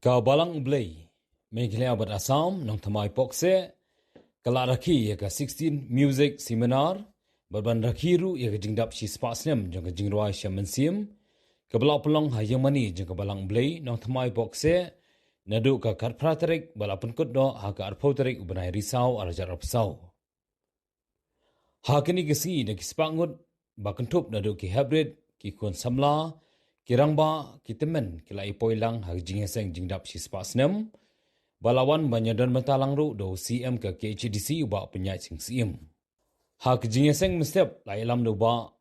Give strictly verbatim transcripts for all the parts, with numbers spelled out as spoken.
Ka Balang U Blei, Meghalaya bad Assam, Nongthymmai Pohkseh, ka la rakhe ïa ka sixteen Music Seminar, bad ban rakhe ruh ïa ka jingdap shispah snem jong ka jingrwai sha mynsiem, kaba la pynlong ha ïingmane jong ka Balang U Blei, Nongthymmai Pohkseh, naduh ka khatphra tarik, bad la pynkut noh ha ka arphew tarik u bnai Risaw arhajar arphew saw. Ha kine ki sngi da ki spah ngut ba kynthup naduh ki heprit, ki khun samla, ki rangbah, ki tymmen ki la ïa poi lang ha ka jingïaseng jingdap shispah snem, ba la wan ban ïadon bynta lang ruh da u C E M ka K H A D C u Bah Pynïaid Sing Syiem. Ha ka jingïaseng mynstep la ïalam da u Bah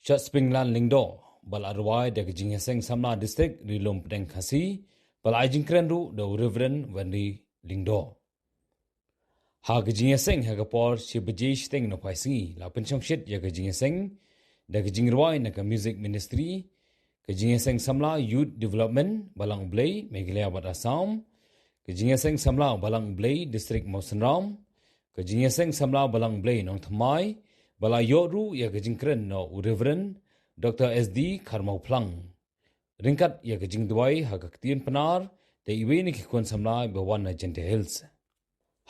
Shotspringlan Lyngdoh, ba la rwai da ka jingïaseng samla district Ri Lum Pdeng Khasi, ba la ai jingkren ruh da u Reverend Wenry Lyngdoh. Ha ka jingïaseng ha ka por shi baje shiteng nohphai sngi la pynshongshit ïa ka jingïaseng da ka jingrwai na ka Music Ministry, ka jingïaseng samla Youth Development, Balang U Blei, Meghalaya bad Assam, ka jingïaseng samla Balang U Blei, District Mawsynram, ka jingïaseng samla Balang U Blei, Nongthymmai, ba la ïoh ruh ïa ka jingkren na u Reverend Doctor S D Kharmawphlang. Ryngkat ïa ka jingduwai ha ka ktien Pnar da iwei na ki khun samla ba wan na Jaintia Hills.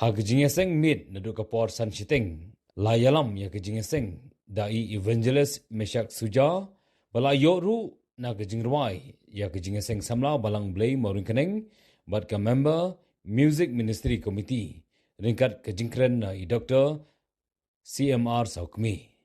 Ha ka jingïaseng miet naduh ka por san shiteng, la ïalam ïa ka jingïaseng da i Evangelist Meshach Suja, ba la ïoh ruh na ka jingrwai ïa ka jingïaseng samla Balang U Blei Mawryngkneng, bad ka member Music Ministry Committee, ryngkat ka jingkren na i Doctor C M R Sawkmie.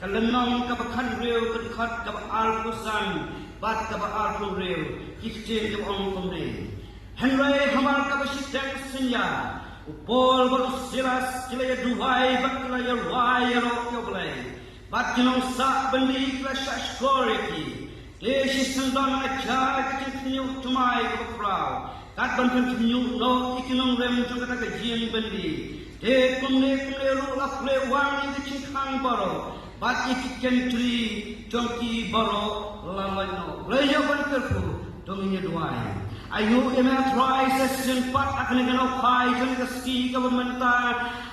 Ka lynnong kaba khathynriew, ka dkhot kaba arphew san bad kaba arphew hynriew, ki ktien ki ong kumne. Hynrei hamar kaba shiteng synñia, u Paul bad u Silas ki la ïaduwai bad ki la ïarwai ïaroh ïa U Blei. Bad ki nongsah byndi ki la shahshkor ïa ki. Te shisien don la jia ka jingkhynñiuh thymmai kaba khraw, kat ban pynkhynñiuh noh ïa ki nongrim jong kata ka jingbyndi. Te kumne kumne ruh la plie wang ïa ki jingkhang baroh, bad ïa ki kynthri jong ki baroh la loit noh. Lei ïa ban kyrkhu, to ngin ïa duwai. Aïu ïa me A Trai, sa shisien pat ha kane ka nongkhai jong ka sngi kaba mynta,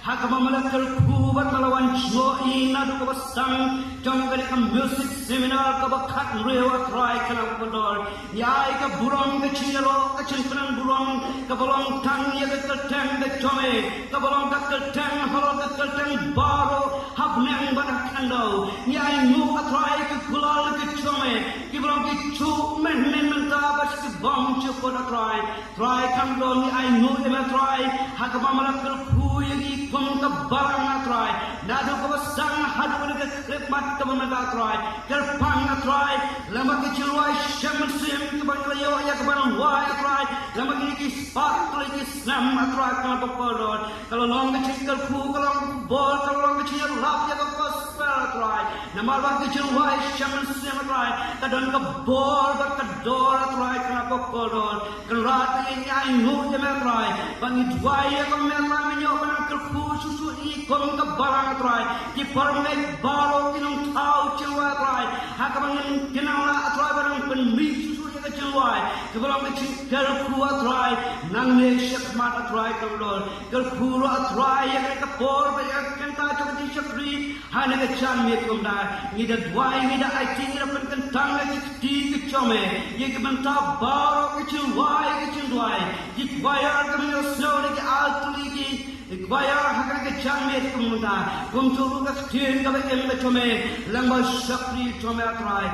Ha kaba ma la kyrkhu bad ma la wan jngoh ïa naduh kaba sdang jong kane ka music seminar kaba khathynriew, A Trai, kane ka por. Ngi ai ka burom, ka jingïaroh, ka jingpynburom kaba long tang ïa ka kyrteng ka jong me, kaba long ka kyrteng halor ka kyrteng baroh ha bneng bad ha khyndew. Ngi ainguh, A Trai, ïa ki kular ka jong me kiba long ki shuh mynhynnin mynta bad sha ki bymjukut, A Trai. Trai, kham don, ngi ainguh ïa me, Trai, ha kaba ma la kyrkhu ïa ngi kum ka balang, A Trai, naduh kaba sdang haduh kane ka khyllipmat kaba mynta, Trai. Kyrpang, A Trai, lem bad ki jingrwai shem mynsiem kiba ngi la ïoh ïa ka ban rwai, A Trai, lem bad kine ki spah tylli ki snem, A Trai, kane ka por don. Ka la long ka jingkyrkhu, ka la long ka bor, ka la long ka jingïarap ïa ka gospel, A Trai. Namar ba ka jingrwai shem mynsiem, A Trai, ka don ka bor bad ka dor, A Trai, kane ka por don. Kynrad, ngi ainguh ïa me, A Trai, ba ngi duwai ïa ka me, A Trai, me ïoh ban kyrkhu shuh shuh ïa ngi kum ka balang, A Trai. Ki para bangeit baroh ki nongthaw jingrwai, A Trai, ha kaba ngin kynnoh, A Trai, ba nang pynmih shuh shuh ïa ka jingrwai kaba long ka jingkyrkhu, A Trai, nangne shakhmat, A Trai, kaba don. Kyrkhu ruh, A Trai, ïa kane ka por bad ïa ka kynta jong ka jingshakri ha kane ka janmiet kumta. Ngi da duwai, ngi da aiti, ngi da pynkyntang ïa ki kti ki jong me, ïa ki bynta baroh, ki jingrwai, ki jingduwai, ki choir kiba ïohsngew, ki alto, ki choir ha kane ka janmiet kumta. Kumjuh ruh ka ktien kaba im ka jong me, lem bad shakri jong me, A Trai.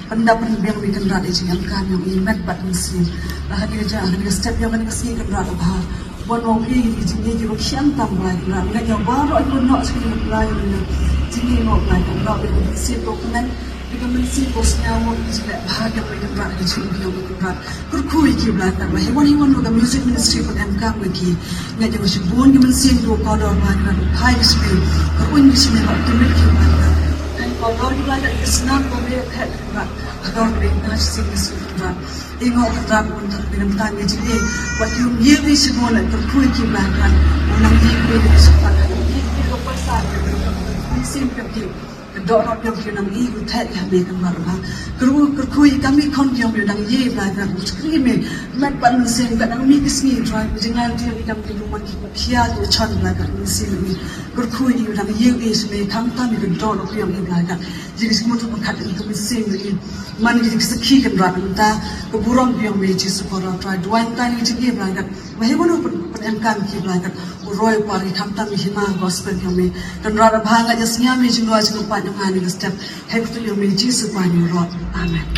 Pynda pynbiang me Kynrad ïa jingim ka jong ngi met bad mynsiem. Ba ha kane ka jaka, ha kane ka step jong kane ka sngi Kynrad, oh Blai, wan ong ïa ki jingïeit kiba khia tam, Blai Kynrad. Nga ïa baroh ki nongshong sngewbha, Blai, ïa ki jingïeit, oh Blai Kynrad, ïa ka mynsiem ka kmen, ïa ka mynsiem ka sngewbha, ïa ki jingleh bha jong me Kynrad, ïa ka jingim jong me Kynrad. Kyrkhu ïa ki, Blai Kynrad, ba ha wan ha wan ka music ministry pyn-em kam ïa ki. Nga ïa shibun ki mynsiem ruh kordor, Blai Kynrad, phai ki sha me, kyrkhu ïa ki sha me, ba ki met ki, Blai Kynrad. Kordor ki, Blai Kynrad, ki snam ba me phet, Kynrad. Kordor ki, Blai Kynrad, shisien ki shisien, Kynrad. Ïa ngo Kynrad, bun tang, bun tang ïa jingïeit. Wat ïa ïa ïa shibun, kyrkhu ïa ki, Blai Kynrad. Bun nang ïa ïa ïa shibun, ïa ïa ïa ka pyrsa, ïa ka mynsiem ka ki. Ka dohnud jong ki nang ïa u thait ïa me Kynrad, ba kyrkhu, kyrkhu ïa ka mih khun jong me nang ïa, Blai Kynrad, u shakri me met bad mynsiem, ka nang mih ki sngi, Trai, ka jingïaid ïa ka kam ki lum ki khia ki chon, Blai Kynrad, mynsiem me. Kyrkhu ïa u nang ïa ïa me, khamtam ïa ka dohnud jong me, Blai Kynrad. Ïa ka jingmut ka khat ïa ka mynsiem me. Man ïa ka sakhi Kynrad mynta, ka burom jong me Jisu Khrist, Trai, duwai mynta ïa ka jingim, Blai Kynrad. Ba ha kano pyn, pyn-em kam ki, Blai Kynrad, u roi u par ïa khamtam ïa hima gospel jong me. Kynrad, ba nga ïa sngew me jingduwai jingkyrpad jong nga ha kane ka step. Ha ka kyrteng jong me Jisu Khrist ngi rot. Amen.